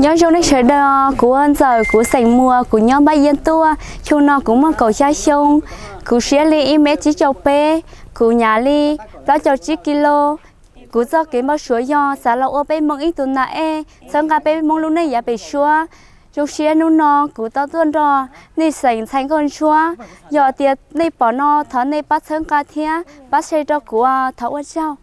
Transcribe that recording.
Nyob zoo nej sawv daws, kuv hu ua Ntxawm, kuv xeem Muas, kuv nyob Npab Yias Tuaj. Xyoo no kuv muaj kaum xya xyoo, kuv siab li ib mev tsib caug peb, kuv hnav li plaub caug tsib kis lus. Kuv txoj kev npau suav yog xav los ua peb Hmoob ib tug nas ej, txhawb nqa peb Hmoob lub neej yav pem suab. Zoo siab hnub no kuv tau tuaj nrog nej xeem ntxhais nkauj ntsuab. Yog tias nej pom no thov nej pab txhawb nqa thiab pab share rau kuv, thov ua tsaug.